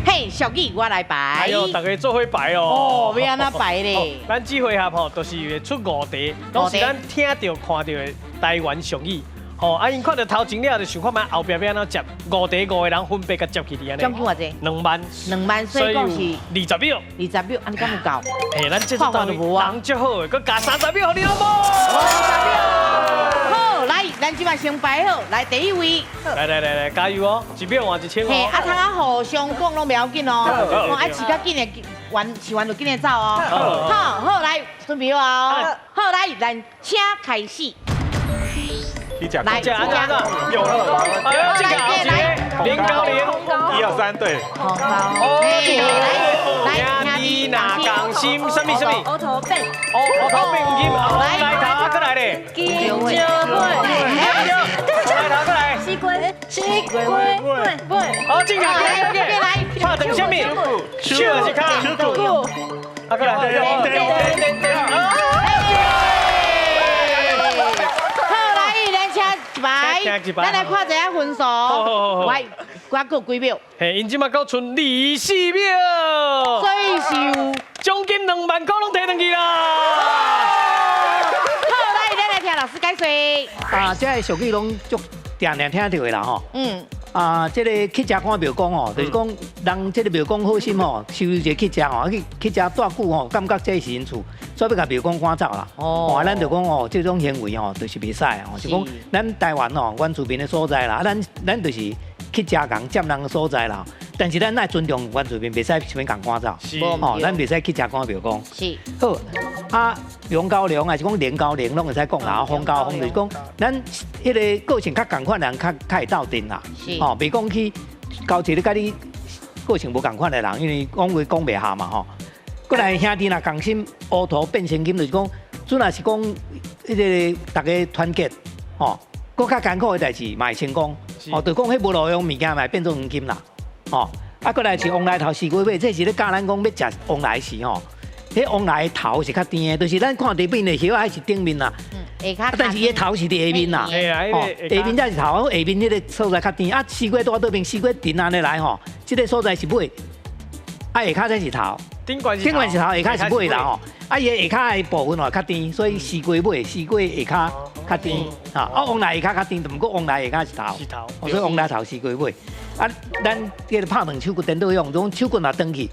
嘿，俗語我來排。哎呦，大家做伙排哦。哦，欲按怎排咧？咱這回合吼，就是會出5題，攏是咱聽著看著的台灣俗語。吼，啊！𪜶看著頭前了，就想看覓後壁欲按怎接，5題5個人分別共接起來按呢。獎金偌濟？2萬。2萬，所以講是20秒。20秒，啊，你敢有夠？嘿，咱這組單位人足好的，閣加30秒予你好無？30秒。好，來，咱這擺先排好，來第一位。來來來來，加油哦！1秒換1000哦。嘿，啊，通啊互相講攏袂要緊哦。哦，愛飼較緊的，完飼完就緊的走哦。好，好，來，準備好哦。好，來，咱請開始。來，有來，來，0高0， 1、2、3，對。哦，來，來，你若共心，什麼什麼？烏頭變。哦，烏頭變金，來，頭啊，過來咧。金蕉尾。來，頭過來。西瓜，西瓜，尾。好，進來，進來，拍斷什麼？手還是跤？手。啊，過來。咱來看一下分數，來，我閣有幾秒？嘿，𪜶這馬閣賰24秒，所以是有獎金2萬塊攏提轉去啦。好，來，咱來聽老師解說。啊，這個俗語攏足定定聽著的啦吼。嗯。啊，這個乞食趕廟公吼，就是講人這個廟公好心吼，收一個乞食吼，去乞食蹛久吼，感覺這是𪜶厝，所以欲共廟公趕走啦。哦，咱就講哦，這種行為吼，就是袂使吼，是講咱台灣吼，原住民的所在啦，啊，咱就是乞食共佔人的所在啦。但是咱愛尊重原住民，袂使隨便共趕走。是。吼，咱袂使乞食趕廟公。是。好，啊，龍高龍還是講連高連，攏會使講啦。風高風就是講，咱彼個個性較仝款的人，較會鬥陣啦。是。吼，袂講去交一個佮你個性無仝款的人，因為講話講袂合嘛吼。過來兄弟若仝心，烏頭變成金，就是講，主若是講彼個大家團結，吼，閣較艱苦的代誌嘛會成功。哦，就講彼無路用物件嘛會變做黃金啦。吼，啊，過來是王來頭西瓜尾，這是咧教咱講欲食王來時吼，彼王來的頭是較甜的，就是咱看地面的葉仔是頂面啦，啊，但是伊的頭是佇下面啦，吼，下面才是頭，下面彼個所在較甜。啊，西瓜拄仔倒邊，西瓜甜按呢來吼，這個所在是尾，啊，下跤才是頭，頂懸是頭，下跤是尾啦吼。啊，伊下跤的部分吼較甜，所以西瓜尾，西瓜下跤較甜，哈，啊，王來下跤較甜，毋過王來下跤是頭，是頭，所以王來頭西瓜尾。啊，咱這個拍斷手骨顛倒用，種手骨若斷去，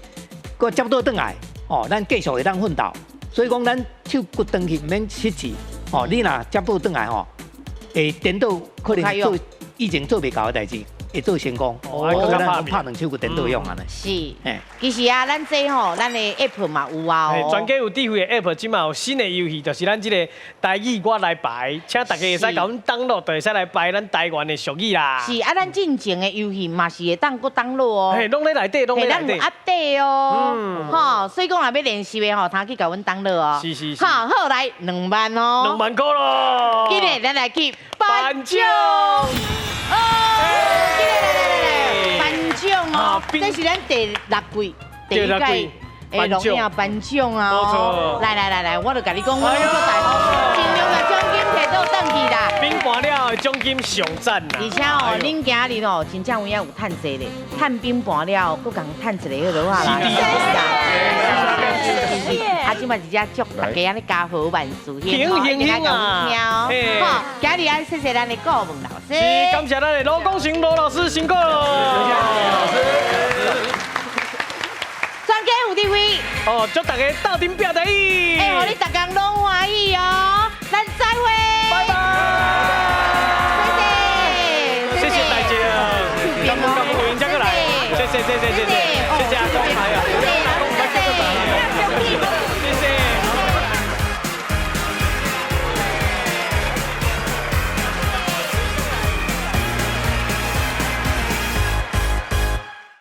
閣接倒轉來，哦，咱繼續會當奮鬥。所以講，咱手骨斷去毋免失志，哦，你若接倒轉來吼，會顛倒可能做以前做袂到的代誌，會做成功。哦，所以咱講拍斷手骨顛倒用按呢。是，其實啊，咱這吼，咱的 app 嘛有啊。全家有智慧的 app，這馬有新的遊戲，就是咱這個台語我來排，請大家會使共阮 download，就會使來排咱台灣的俗語啦。是啊，咱進前的遊戲嘛是會當閣 download 哦。嘿，攏咧內底，攏咧內底。咱有 update 哦，吼，所以講若欲練習的吼，通去共阮 download 哦。是是是。好，好來2萬哦。2萬塊咯。今日咱來去頒獎。哦，來來來來來，頒獎哦，這是咱第6季。第一屆的龍影頒獎啊！哦，來來來來，我就共你講，我攏足大方，盡量共獎金提倒轉去啦。冰盤了的獎金上讚啦！而且哦，恁今日哦，真正有影有趁濟咧，趁冰盤了，閣共趁一个彼落啊啦。啊，這擺直接祝大家按呢家和萬事興，興興興啊！好，今日愛謝謝咱的顧問老師，是感謝咱的羅功成羅老師辛苦了。老師。全家有智慧。哦，祝大家鬥陣拚台語。欸，予你逐工攏歡喜哦，咱再會。